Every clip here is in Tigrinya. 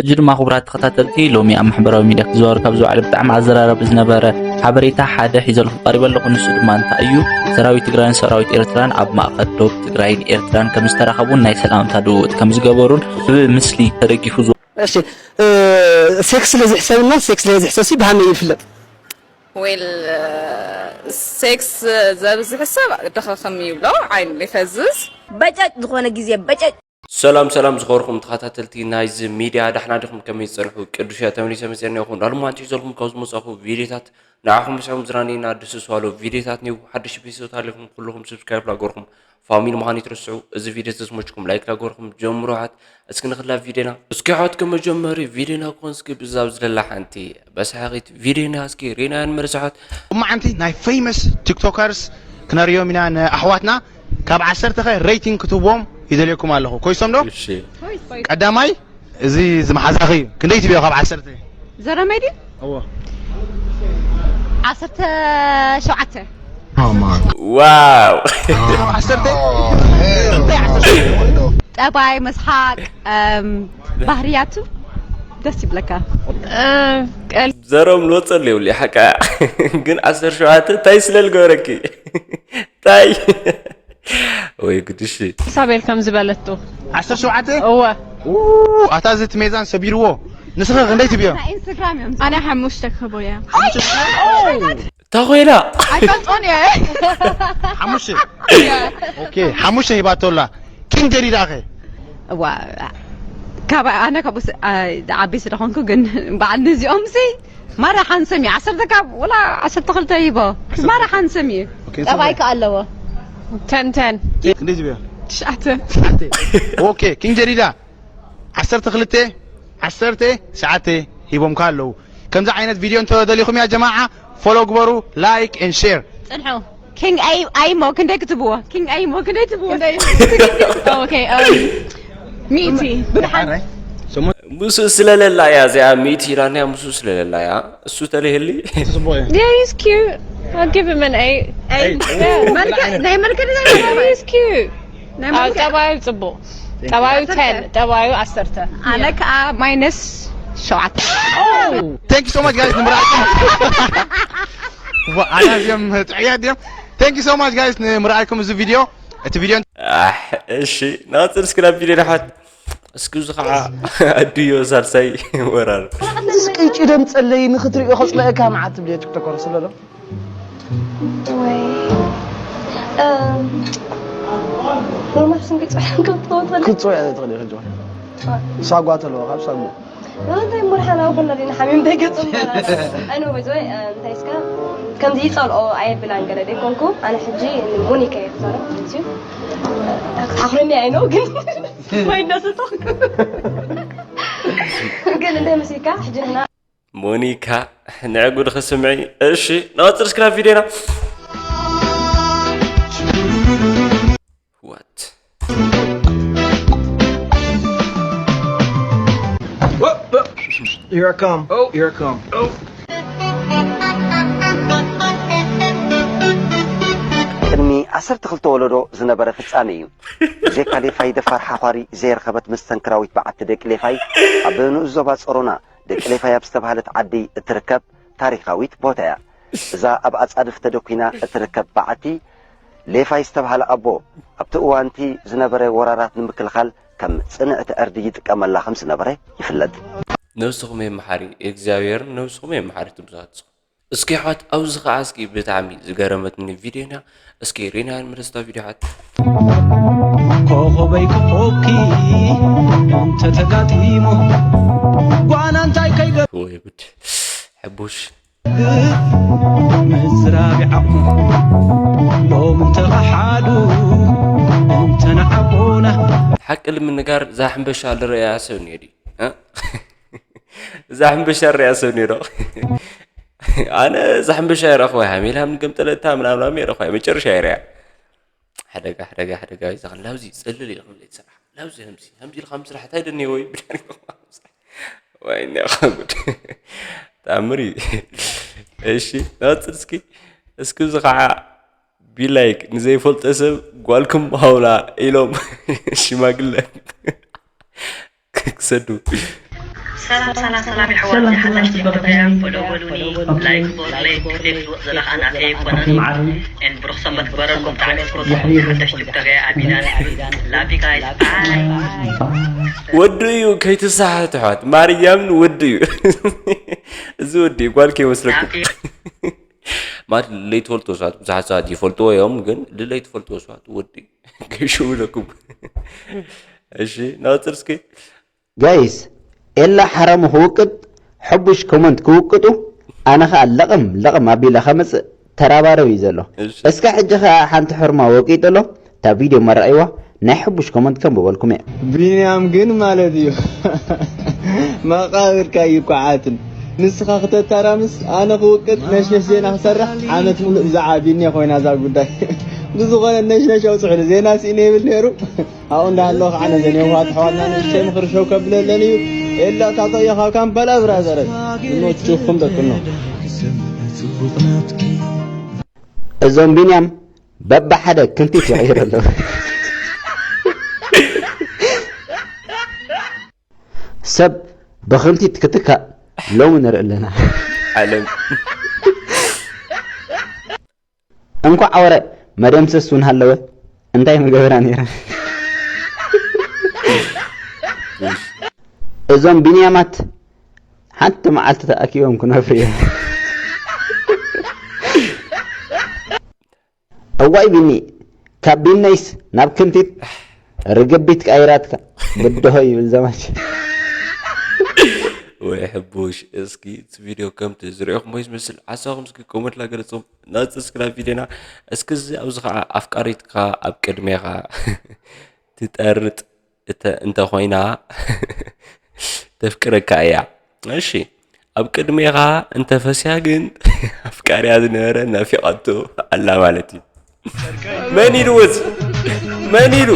ሕጂ ድማ ክቡራት ተኸታተልቲ፣ ሎሚ ኣብ ማሕበራዊ ሚድያ ክዘዋወር ካብ ዝወዓለ ብጣዕሚ ኣዘራራቢ ዝነበረ ሓበሬታ ሓደ ሒዘልኩም ቀሪበ ኣለኹ። ንሱ ድማ እንታይ እዩ? ሰራዊት ትግራይን ሰራዊት ኤርትራን ኣብ ማእኸል ዶብ ትግራይን ኤርትራን ከም ዝተራኸቡን ናይ ሰላምታ ልውውጥ ከም ዝገበሩን ብምስሊ ተደጊፉ ዝወ- እሺ፣ እ፣ ሴክስ ስለዝሕሰብና ሴክስ ስለዝሕሰብ ሲ ብሃመይ ይፍለጥ? ዌል፣ ሴክስ ዘብዝሕ ሰብ ድኽም ይብሎ፣ ዓይኑ ይፈዝዝ። በጨጭ ዝኾነ ግዜ በጨጭ ሰላም ሰላም ዝኸበርኩም ተኸታተልቲ ናይዚ ሚድያ፣ ዳሕና ዲኹም? ከመይ ዝጸንሑ? ቅዱስ እያ ተመሊሰ መጺአ እኒአኹ። እንዳልማንቲ ይዘልኩም ካብ ዝመጻኹ ቪድዮታት ንዓኹም ምስዕኩም ዝራነይና ደስ ዝባሉ ቪድዮታት እኒው። ሓድሽ ቤተሰብ ታሊኹም ኩልኹም ሰብስክራይብ ላገርኩም ፋሚሊ ምዃን ይትርስዑ። እዚ ቪድዮ ተዝመችኩም ላይክ ላገርኩም ጀምሩ። ሓት እስኪ ንኽላ ቪድዮና እስኪ ሓት ከመጀመሪ ቪድዮና ኮን እስኪ ብዛብ ዝለላ ሓንቲ በሳሒት ቪድዮና እስኪ ሪና ንመርሳሓት። እማዓንቲ ናይ ፌመስ ቲክቶከርስ ክነርዮም ኢና ንኣሕዋትና። ካብ ዓሰርተ ከ ሬቲንግ ክትህቦም ይደልየኩም ኣለኹ። ኮይሶም ዶ? እሺ ቀዳማይ እዚ ዝመሓዛኺ ክንደይ ትብዮ ካብ ዓሰርተ? ዘረመይ ድዩ? እዎ ዓሰርተ ሸውዓተ። ዋው ዓሰርተ ጠባይ፣ መስሓቅ፣ እም፣ ባህርያቱ ደስ ይብለካ። ዘረም ልወፀሉ የብሉ ሓቃ። ግን ዓሰርተ ሸውዓተ እንታይ ስለ ዝገበረኪ እንታይ? ወይ ጉድ። እሺ ኢሳቤል ከም ዝበለቶ ዓሰርተ ሸውዓተ እወ ኣታ እዚ እቲ ሜዛን ሰቢርዎ። ንስኸ ክንደይ ትብዮ? ኢንስታግራም እዮም ኣነ ሓሙሽተ ክህቦ እየ። እንታይ ኮይና? ኣይፈልጦን እየ። ሓሙሽተ ኦኬ ሓሙሽተ ሂባቶላ። ኪንግ ጀዲዳ ኸ? እዋ ካብ ኣነ ካብኡ ዓቢ ስለኾንኩ ግን በዓል ነዚኦም ሲ ማራ ሓንሰም እዩ። ዓሰርተ ካብ ወላ ዓሰርተ ክልተ ሂቦ። ማራ ሓንሰም እዩ። ጠባይ ከ ኣለዎ። ተንተን ክንደይ ትብዮ? ትሽዓተ። ኦኬ ኪንግ ጀዲዳ ዓሰርተ ክልተ ዓሰርተ ትሽዓተ ሂቦምካ ኣለዉ። ከምዚ ዓይነት ቪድዮ እንተደሊኹም ያ ጀማዓ ፎሎ ግበሩ፣ ላይክ ኤንድ ሼር። ጽንሑ። ኪንግ ኣይ ኣይሞ ክንደይ ክትብዎ? ኪንግ ኣይሞ ክንደይ ትብዎ? ኦኬ፣ እም፣ ሚእቲ። ምስኡ ስለለላ እያ እዚኣ ሚእቲ ኢላና እያ ምስኡ ስለለላ እያ እሱ ተለይህሊ። ጽቡቕ እዩ። Yeah, he's cute. I'll give him an eight. መልክዕ ናይ መልክዕ Yeah, he's cute. ናይ ኣብ መልክዕ ጠባዩ ጽቡቕ። ጠባዩ ተን፣ ጠባዩ ዓሰርተ። ኣነ ከኣ ማይነስ ሸውዓተ። Thank you so much guys ንምርኣይኩም። ኣናዝዮም ጥዕያት ድዮም። Thank you so much guys ንምርኣይኩም እዚ ቪድዮ። እቲ ቪድዮ ኣሕ፣ እሺ ናፅር እስኪ ናብ ቪድዮ ንሓት። እስኪ እዚ ከዓ ኣድዮ ሳልሳይ ወራር። እዚ ቅጭ ደምፀለይ ንክትሪኦ ከፅለአካ መዓት ትብል እየ ቲክቶከር ስለሎ ወይ ኖርማል ስም ክፅውዕ ክትፈልጥ ክትፅውዕ እያ ዘይትኽእል ሕጂ ሳጓ ተለዎ ካብ ሳሞ እንታይ ሙርሓና ኩና ዲና ሓሚም ደገፅም ኣነ ወይ ወይ እንታይ እስካ ከምዚ ይፀልኦ ኣየብላን ገለ ደይኮንኩ ኣነ ሕጂ ሞኒካ እየ ክዛረብ ማለት እዩ ኣኽርኒ ኣይነው ግን ወይ ነስቶ ግን እንታይ መሲልካ ሕጂ ንሕና ሞኒካ ንዕጉድ ክስምዒ። እሺ ንቐፅል እስኪ ናብ ቪድዮና። What? Here I come. Oh, here I come. Oh. ቅድሚ ዓሰርተ ክልተ ወለዶ ዝነበረ ፍጻሜ እዩ። ብዘይካ ሌፋይ ደፋር ሓዃሪ ዘየርኸበት መስተንክራዊት በዓቲ ደቂ ሌፋይ ኣብ ንኡስ ዞባ ጸሮና ደቂ ሌፋይ ኣብ ዝተባህለት ዓዲ እትርከብ ታሪኻዊት ቦታ እያ። እዛ ኣብ ኣጻድፍ ተደኲና እትርከብ በዓቲ ሌፋይ ዝተባህለ ኣቦ ኣብቲ እዋንቲ ዝነበረ ወራራት ንምክልኻል ከም ጽንዕቲ ዕርዲ ይጥቀመላ ከም ዝነበረ ይፍለጥ። ነብስኹም የመሓሪ እግዚኣብሔር ነብስኹም የመሓሪ ትብሉታት እስኪ ሓት ኣብዚ ከዓ እስኪ ብጣዕሚ ዝገረመትኒ ቪድዮና እስኪ ሪናያን ምርስታ ቪድዮ ሓት ኮኸበይ ክኾኪ እንተተጋጢሙ ጓና እንታይ ከይገ ወይ ጉድ ሕቡሽ ምስራቢዓኹ ሎም እንተኸሓዱ እንተነዓቑና ሓቂ ልምንጋር ዛሕምበሻ ልረያ ሰብ ኔዲ እዛ ሕምበሻ ርያ ሰብ ኔዶ ኣነ እዛ ሕምበሻ ይረኽባ ሃሜላ ምንገምጠለታ ምናምናም ይረኽባ መጨረሻ ይርያ ሓደጋ ሓደጋ ሓደጋ ይዛኸን ላብዚ ጽልል ኢልኩም ዘይትስራሕ ላብዚ ከምዚ ከምዚ ኢልካ ምስራሕ እንታይ ደኒ ወይ ብዳሪ ወይ ኔኻ ጉድ ታምሪ እሺ ናጽር እስኪ እስኪ እዚ ከዓ ቢላይክ ንዘይፈልጦ ሰብ ጓልኩም ሃውላ ኢሎም ሽማግለ ክሰዱ ሰላም ሰላም ሰላም የሕዋት ሓዳሽ ቲክቶከያ ፎሎ በሉኒ። ላይክ ፎር ላይክ ክፍሌ ክትወፅ ዘለኻ ናተይ ኣይኮነን። ኤን ብሩኽ ሰንበት ክበረልኩም። ብጣዕሚ ስኮት ሓዳሽ ቲክቶከያ ኣቢዳን ላቪ ጋይስ። ወዱ እዩ ከይትሳሓት ኣሕዋት ማርያምን ወዱ እዩ። እዚ ወዲ ጓል ከይመስለኩም። ማለት ለይትፈልጥዎ ሰባት ብዙሓት ሰባት ይፈልጥዎ እዮም፣ ግን ለይትፈልጥዎ ሰባት ወዲ ከይሽውለኩም። እሺ ናፅር እስኪ ጋይስ ኤላ ሓረሙ ክውቅጥ ሕቡሽ ኮመንት ክውቅጡ ኣነ ኸኣ ለቕም ለቕም ኣቢለ ኸመጽእ ተራባረብ እዩ ዘሎ። እስከ ሕጂ ኸኣ ሓንቲ ሕርማ ወቂጡ ኣሎ። እታ ቪድዮ መራእይዋ ናይ ሕቡሽ ኮመንት ከንብበልኩም እየ። ቢንያም ግን ማለት እዩ መቓብርካ ይኳዓትን ንስኻ ክተታራምስ ኣነ ክውቅጥ ነሽነሽ ዜና ክሰርሕ ዓመት ሙሉእ ብዛዕባ ቢንያ ኮይና እዛ ጉዳይ ብዝኾነ ነሽነሽ ኣውፅሑሉ ዜና ስኢነ ይብል ነይሩ። ኣብኡ እንዳሃለኹ ከዓ ነዘን የዋሃት ኣሕዋትና ንእሽተይ ምኽሪ ሸው ከብለለን እዩ። ኤላ ታጠዮ ካብ ካምፓላ ብራዘረይ። እኖችኹም ደቅኖ። እዞም ቢንያም በብሓደ ክንቲት ይቕይሩ ኣለዉ። ሰብ ብኽንቲት ክትካእ ሎሚ ንርኢ ኣለና። ዓለም እንኳዕ ኣወረ መደምሰስ እውን ሃለወ እንታይ ምገበራ ነይረ። እዞም ቢንያማት ሓንቲ መዓልቲ ተኣኪቦም ክነፍሩ እዮም። እዋይ ቢኒ ካብ ቢነይስ ናብ ክንቲት ርግቢት ቀይራትካ ብድሆ ይብል ዘማች። ወይ ሕቡሽ እስኪ እቲ ቪድዮ ከምቲ ዝሪኦኹሞ ዝመስል ሓሳኹም እስኪ ኮመንት ላገለፅኩም ናፅስ ክላብ ቪድዮና እስኪ እዚ ኣብዚ ከዓ ኣፍቃሪትካ ኣብ ቅድሜኻ ትጠርጥ እተ እንተኾይና ተፍቅረካ እያ። እሺ ኣብ ቅድሜኻ እንተፈስያ ግን ኣፍቃሪያ ዝነበረ ናፊቓቶ ኣላ ማለት እዩ። መን ኢሉ ወዝ መን ኢሉ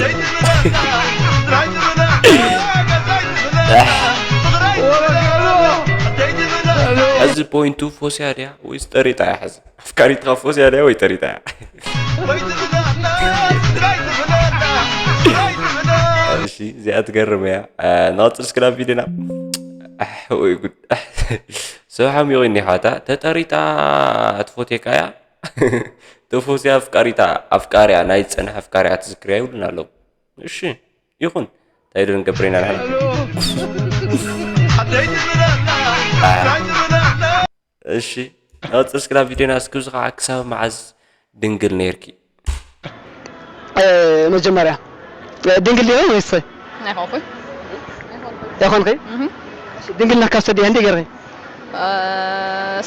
እዚ ፖይንቱ ፎስያ ድያ ወይስ ጠሪጣ እያ ሕዚ ኣፍቃሪትካ ፎስያ ድያ ወይ ጠሪጣ እያ እሺ እዚኣ ትገርም እያ ንቐፅል እስክላ ቪድዮና ወይ ጉድ ሰብ ሓሚቑ እኒ ሓታ ተጠሪጣ ትፎቴካ እያ ተፎሲ ኣፍቃሪታ ኣፍቃሪያ ናይ ዝፀንሐ ኣፍቃሪያ ትዝክርያ ይብሉና ኣለዉ እሺ ይኹን እንታይ ዶ ንገብር ኢና ንሕና እሺ ንቐፅል እስክላ ቪድዮና እስኪ እዚ ከዓ ክሳብ መዓዝ ድንግል ነይርኪ መጀመርያ ድንግል ዲኺ ወይስ ኣይኮንኩን ኣይኮንኺ ድንግልና ካብ ሰዲያ እንደ ገርኺ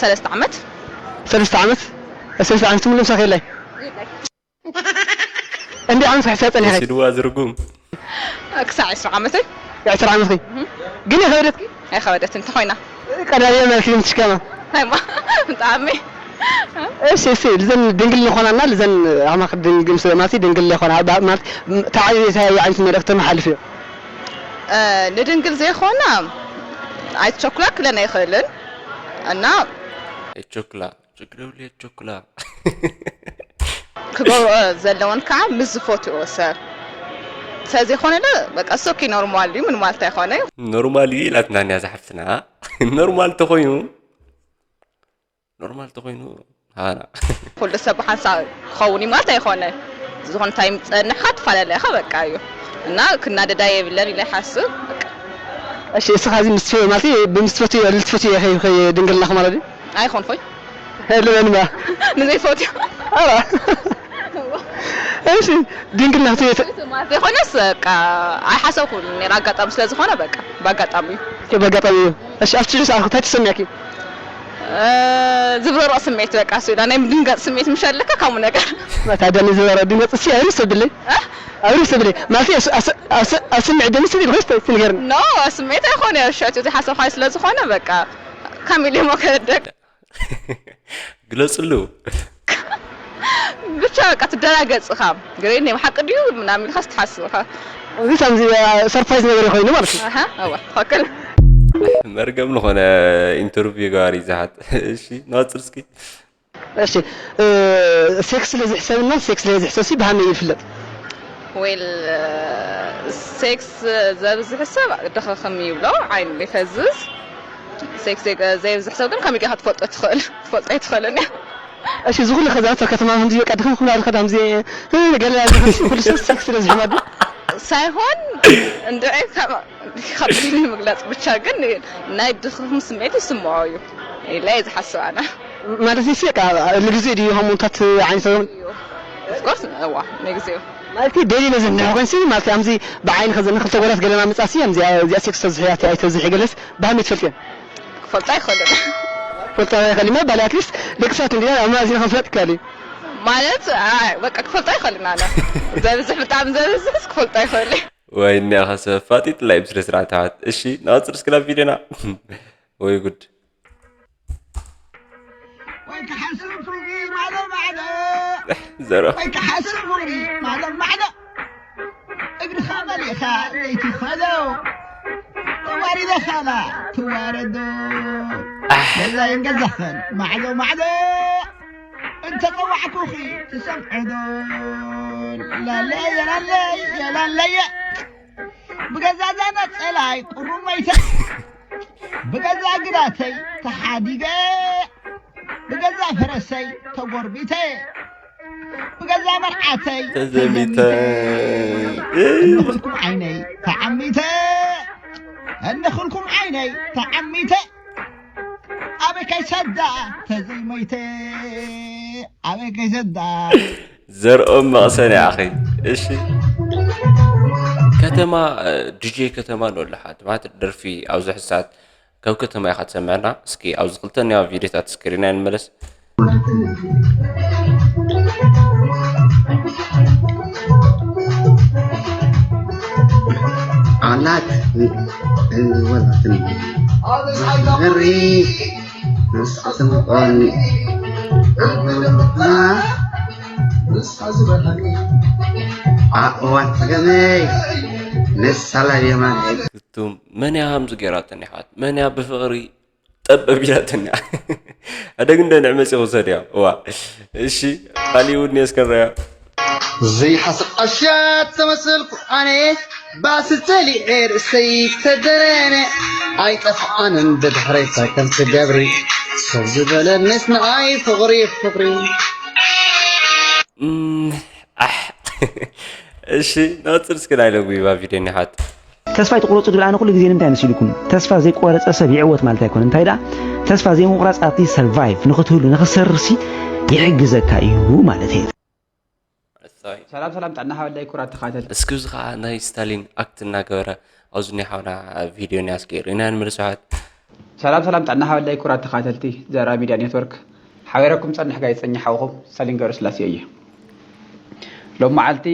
ሰለስተ ዓመት ሰለስተ ዓመት ሰለስተ ዓመት ሙሉ ምሳኺ የላይ እንደ ዓመት ክሕሳ ጸኒሐ ስድዋ ዝርጉም ክሳዕ ዕስራ ዓመተይ ዕስራ ዓመትኺ ግን የኸበደትኪ ኣይኸበደትን እንተኾይና ቀዳልያ መልኪ ምትሽከማ ኣይማ ብጣዕሚ እሺ እሺ ልዘን ድንግል ንኾናና ልዘን ኣማክ ድንግል ምስ ማለት ድንግል ይኾና ማለት ተዓይ እንታይ ዓይነት መልእክቲ መሓልፍ እዩ ንድንግል ዘይኮና ኣይትቸኩላ ክለን ኣይኽእልን እና ቸኩላ ችግር የብሉ ቸኩላ ክገብርኦ ዘለወን ከዓ ምስ ዝፈትዎ ሰብ ስለዘይኮነ በቃ እሱ ኦኬ ኖርማል እዩ ምን ማለት ኣይኮነ እዩ ኖርማል እዩ ኢላትና እያ ዝሓፍትና ኖርማል ተኾይኑ ኖርማል ተኾይኑ ሃና ኩሉ ሰብ ብሓንሳብ ክኸውን እዩ ማለት ኣይኮነ ዝኾነ ታይም ፀንሕካ ትፈላለያ ኢኻ በቃ እዩ እና ክናደዳ የብለን ኢለ ይሓስብ እሺ እስኻ እዚ ምስ ማለት ብምስትፈትዮ ልትፈትዮ ድንግልናኽ ማለት እዩ ኣይኾንኩይ ልበንማ ንዘይፈትዮ ኣራ እሺ ድንግልና ክትብል ማለት ዘይኮነስ በቃ ኣይሓሰብኩን ነይረ ኣጋጣሚ ስለ ዝኾነ በቃ ብኣጋጣሚ እዩ በኣጋጣሚ እዩ እሺ ኣብቲ ጭርስ ኣርኩ እንታይ ተሰሚዕኪ ዝብረሮ ስሜት በቃ ስላ ናይ ምድንጋፅ ስሜት ምሽ ኣለካ ከምኡ ነገር ታዲያ ንዝበረ ድንገፅ እሲ ኣይርስ ብለይ ኣይርስ ብለይ ማለት ኣብ ስምዒት ደምስ ቢል ሆስተ ትንገርኒ ኖ ስሜት ኣይኮነ ሸት ዝሓሰብካይ ስለ ዝኾነ በቃ ካሚል ሞ ከደቅ ግለፅሉ ብቻ በቃ ትደናገፅ ኢኻ ግሬድ ናይ ሓቂ ድዩ ምናምን ኢልካ ትሓስብ ኢኻ እዚ ከምዚ ሰርፕራይዝ ነገር ኮይኑ ማለት እዩ ኣሃ እወ ትኽክል መርገም ዝኾነ ኢንተርቪው ገባሪ ዝሓት እሺ ንቐፅል እስኪ እሺ ሴክስ ስለ ዝሕሰብና ሴክስ ስለ ዝሕሰብ ሲ ብሃመይ ይፍለጥ ዌል ሴክስ ዘብዝሕ ሰብ ድኽም ይብሎ፣ ዓይኑ ይፈዝዝ። ሴክስ ዘይ-፣ ዘየብዝሕ ሰብ ግን ከመይ ጌርካ ትፈልጦ ትኽእል? ትፈልጦ ኣይትኽእልን እያ። እሺ፣ እዚ ኩሉ ከዛቶ ከተማ ከምዚ በቃ ድኽም ኩላ ድኸ ከምዚ ገለ ኩሉ ሰብ ሴክስ ስለ ዝሕመዱ ሳይሆን እንድዒ ካብ ካብ ንምግላጽ ብቻ ግን ናይ ድኽም ስምዒት ይስምዖ እዩ ኢለ እየ ዝሓስብ ኣነ። ማለት ንስ በቃ ንግዜ ድዩ ሃሙንታት ዓይነት ኦፍኮርስ እዋ ንግዜኡ ማለት ዴሊ ነዘን ናይ ኮይንሲ ማለት ከምዚ ብዓይኒ ከዘን ክልተ ጎላት ገለና ምጻሲ እዚኣ ሴክስ ተዝሕያት ኣይተዝሒ ገለስ ብሃመይ ትፈልጥዮ ክፈልጣ ይኽእልን ፈልጣ ይኽእል ማ ባል ኣትሊስት ደቂ ሰባት እንዲና ኣብ ማእዚና ክንፈልጥ ይከኣል እዩ ማለት ኣይ፣ በቃ ክፈልጣ ይኽእልን ኣነ ዘብዝሕ ብጣዕሚ ዘብዝሕስ ክፈልጣ ይኽእል ወይ እኒኣ ከሰብ ፋጢጥላይ ብስነ ስርዓት ኣሕዋት። እሺ ንቐፅል እስኪ ናብ ቪድዮና። ወይ ጉድ። ወይ ክሓስብ ፍቕሪ ማዕዶ ማዕዶ ዘሮ ወይ ክሓስብ ፍቕሪ ማዕዶ ማዕዶ እግርኻ መሊእኻ ዘይትኸዶ ተዋሪደ ኻላ ትዋረዶ ገዛይን ገዛኽን ማዕዶ ማዕዶ እንተፀዋዕኩኺ ትሰምዕዶ ላለየ ላለየ ላለየ ብገዛ ዛና ፀላይ ቁሩብ መይተ ብገዛ ግዳተይ ተሓዲገ ብገዛ ፈረሰይ ተጎርቢተ ብገዛ መርዓተይ ተዘሚተ እንኽልኩም ዓይነይ ተዓሚተ እንኽልኩም ዓይነይ ተዓሚተ ኣበይ ከይሰዳ ተዘይመይተ ኣበይ ከይሰዳ ዘርኦም መቕሰን ኣኺ። እሺ ከተማ ዲጄ ከተማ ንወለሓት ማለት ደርፊ ኣብዚ ሕሳት ካብ ከተማ ኢኻ ትሰምዐና። እስኪ ኣብዚ ክልተ ኒዋ ቪዲዮታት እስክሪና ንመለስ። ኣላት እንወላትን ሪ ንስዓትን ቆኒ ኣእዋን ጸገመይ ንሳላ የማን እቱም መን እያ ከምዚ ገይራተን ይሓት መን እያ ብፍቕሪ ጠበብ ኢላተን እያ። ኣደግ እንደ ንዕመፅ ይውሰድ እያ እዋ። እሺ ካሊእ እውን የስከረያ ዘይሓስብ ዓሻ ተመሰልኩ ኣነ ባስ ጸሊኤ ርእሰይ ተደረነ ኣይጠፍኣንን ብድሕረይ እንታይ ከም ትገብሪ ሰብ ዝበለኒስ ንኣይ ፍቕሪ ፍቕሪ እም፣ ኣሕ። እሺ ንቐፅል እስኪ ናይ ሎሚ ቪድዮ ኒሓት ተስፋ ኣይትቁረፁ ዝብል ኣነ ኩሉ ግዜ ንምንታይ መሲልኩም? ተስፋ ዘይቆረፀ ሰብ ይዕወት ማለት ኣይኮነ። እንታይ ደኣ ተስፋ ዘይምቁራፅ ኣብቲ ሰርቫይቭ ንክትህሉ ንክሰርሲ ይሕግዘካ እዩ ማለት እዩ። ሰላም ሰላም ጥዕና ሓወልዳይ ኩራት ተኻተል እስኪ እዚ ከዓ ናይ ስታሊን ኣክት እናገበረ ኣብዚ ናይ ሓውና ቪድዮ ናይ ኣስጌር ኢና ንመልስ ኣሕዋት ሰላም ሰላም ጥዕና ሓወልዳይ ኩራት ተኻተልቲ ዘራ ሚድያ ኔትወርክ ሓቢረኩም ፀንሕ ጋይ ፀኛ ሓውኹም ስታሊን ገብረስላሴ እየ ሎም መዓልቲ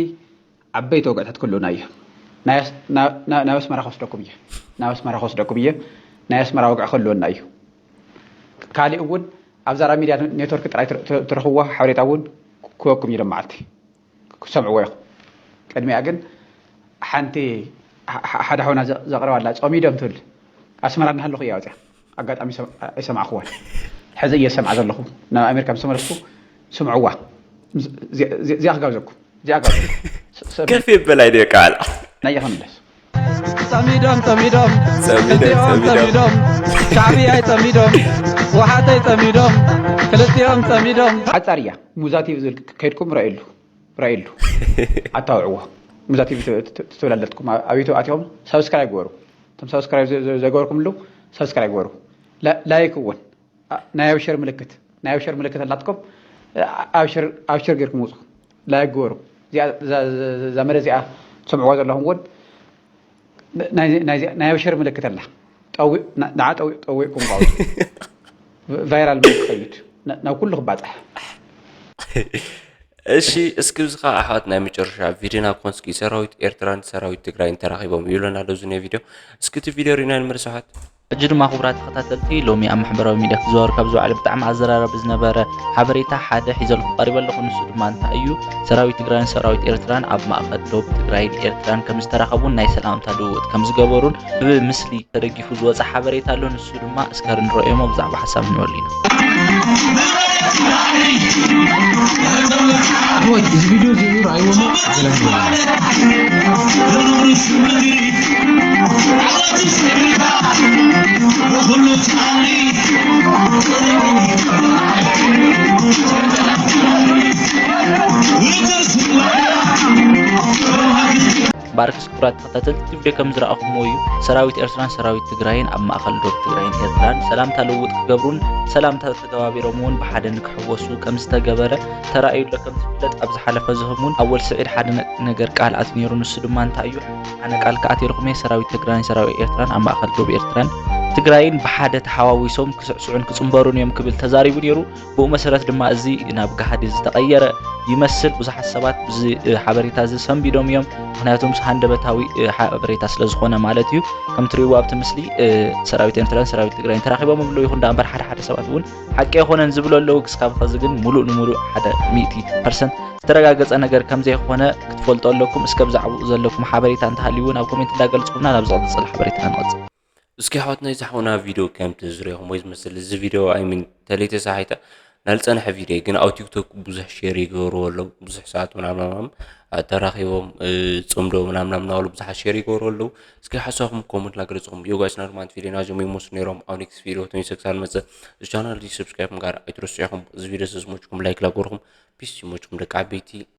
ዓበይቲ ወግዕታት ክህልውና እዩ። ናብ ኣስመራ ክወስደኩም እየ። ናብ ኣስመራ ክወስደኩም እየ። ናይ ኣስመራ ወግዒ ክህልወና እዩ። ካሊእ እውን ኣብ ዛራ ሚድያ ኔትወርክ ጥራይ ትረኽብዎ ሓበሬታ እውን ክወኩም እዩ። መዓልቲ ክሰምዕዎ ኢኹም። ቅድሚኣ ግን ሓንቲ ሓደ ሓውና ዘቕረባላ ጸሚዶም ትብል ኣስመራ እናሃለኹ እያ ወፅያ። ኣጋጣሚ ኣይሰማዕኽዋን። ሕዚ እየ ዝሰምዓ ዘለኹ። ናብ ኣሜሪካ ምስ ተመለስኩ ስምዕዋ። እዚኣ ክጋብዘኩም። እዚኣ ክጋብዘኩም። ሰብ ከፍ ይበል ኣይደቃላ ናየ ከምለስ። ጸሚዶም ጸሚዶም ጸሚዶም ክልቲኦም ጸሚዶም ጸሚዶም ሻዕብያይ ጸሚዶም ወሓተይ ጸሚዶም ክልቲኦም ጸሚዶም ሓጻር እያ። ሙዛ ቲቪ ዝብል ከይድኩም ረእየሉ። ረእየሉ። ኣታውዕዎ። ሙዛ ቲቪ ትብላለትኩም ኣብ ዩቱብ ኣትኹም ሳብስክራይብ ግበሩ። እቶም ሳብስክራይብ ዘይገበርኩምሉ ሳብስክራይብ ግበሩ። ላይክ እውን ናይ ኣብሽር ምልክት ናይ ኣብሽር ምልክት ኣላትኩም ኣብሽር ኣብሽር ጌርኩም ውጹ ላይክ ግበሩ። እዛ መረ እዚኣ ትሰምዕዋ ዘለኹም እውን ናይ ኣብሽር ምልክት ኣላ። ንዓ ጠዊቕኩም ቃውጡ ቫይራል ክኸይድ ናብ ኩሉ ክባፃሕ። እሺ እስኪ እዚ ከዓ ኣሕዋት ናይ መጨረሻ ቪድዮና ክኾን እስኪ ሰራዊት ኤርትራን ሰራዊት ትግራይን ተራኺቦም ይብለና ኣሎ እዚ ናይ ቪድዮ። እስኪ እቲ ቪድዮ ሪእና ንመለስ ኣሕዋት። ሕጂ ድማ ክቡራት ተኸታተልቲ፣ ሎሚ ኣብ ማሕበራዊ ሚድያ ክዘዋወር ካብ ዝወዓለ ብጣዕሚ ኣዘራራቢ ዝነበረ ሓበሬታ ሓደ ሒዘልኩም ቀሪበ ኣለኹ። ንሱ ድማ እንታይ እዩ? ሰራዊት ትግራይን ሰራዊት ኤርትራን ኣብ ማእኸል ዶብ ትግራይን ኤርትራን ከም ዝተራኸቡን ናይ ሰላምታ ልውውጥ ከም ዝገበሩን ብምስሊ ተደጊፉ ዝወፀ ሓበሬታ ኣሎ። ንሱ ድማ እስከ ንረእዮሞ ብዛዕባ ሓሳብ ንበሉ ኢና። ወይ እዚ ቪድዮ እዚ እዩ፣ ረኣይዎ እሞ ገለ ንበል። ባርክስ ክቡራት ተኸታተልቲ፣ እቲ ቪድዮ ከም ዝረኣኹምዎ እዩ። ሰራዊት ኤርትራን ሰራዊት ትግራይን ኣብ ማእኸል ዶብ ትግራይን ኤርትራን ሰላምታ ልውውጥ ክገብሩን ሰላምታ ተገባቢሮም እውን ብሓደ ንክሕወሱ ከም ዝተገበረ ተራእዩ ኣሎ። ከም ዝፍለጥ ኣብ ዝሓለፈ ዝህሙን ኣወል ስዒድ ሓደ ነ- ነገር ቃል ኣትዩ ነይሩ። ንሱ ድማ እንታይ እዩ? ኣነ ቃል ክኣትየልኩም እየ፣ ሰራዊት ትግራይን ሰራዊት ኤርትራን ኣብ ማእኸል ዶብ ኤርትራን ትግራይን ብሓደ ተሓዋዊሶም ክስዕስዑን ክፅንበሩን እዮም ክብል ተዛሪቡ ነይሩ። ብኡ መሰረት ድማ እዚ ናብ ጋህዲ ዝተቐየረ ይመስል። ብዙሓት ሰባት ብዚ ሓበሬታ እዚ ሰንቢዶም እዮም። ምክንያቱ ምስ ሃንደበታዊ ሓበሬታ ስለ ዝኾነ ማለት እዩ። ከም ትሪእዎ ኣብቲ ምስሊ ሰራዊት ኤርትራን ሰራዊት ትግራይን ተራኺቦም ኣለዉ። ይኹን ደኣ እምበር ሓደ ሓደ ሰባት እውን ሓቂ ኣይኮነን ዝብሉ ኣለዉ። ክስካብ ኸዚ ግን ሙሉእ ንሙሉእ ሓደ ሚእቲ ፐርሰንት ዝተረጋገፀ ነገር ከም ዘይኮነ ክትፈልጡ ኣለኩም። እስከ ብዛዕባኡ ዘለኩም ሓበሬታ እንተሃልዩ እውን ኣብ ኮሜንት እንዳገለፅኩምና ናብ ዝቕፅል ሓበሬታ ንቐፅል። እስኪ ኣሕዋትና እዚ ሓውና ቪድዮ ከምቲ ዝሪኹም ወይ ዝመስል እዚ ቪድዮ ኣይሚን ተለይተ ሳሒታ ናልፀንሐ ቪድዮ ግን ኣብ ቲክቶክ ብዙሕ ሼር ይገብርዎ ኣለዉ ብዙሕ ሰዓት ምናምናም ተራኺቦም ፅምዶ ምናምናም ናበሉ ብዙሓት ሼር ይገብሩ ኣለዉ። እስኪ ሓሳብኩም ኮመንት ናገለፅኹም። ዮ ጋይስ ናድማንት ቪድዮ ናዞም ይመስሉ ነይሮም። ኣብ ኔክስት ቪድዮ ቶኒ ሰክሳል መፀ። እዚ ቻናል እዚ ሰብስክራይብ ምግባር ኣይትረስዑ ኢኹም። እዚ ቪድዮ ዝመችኩም ላይክ ላገርኩም። ፒስ ይመችኩም ደቂ ዓበይቲ።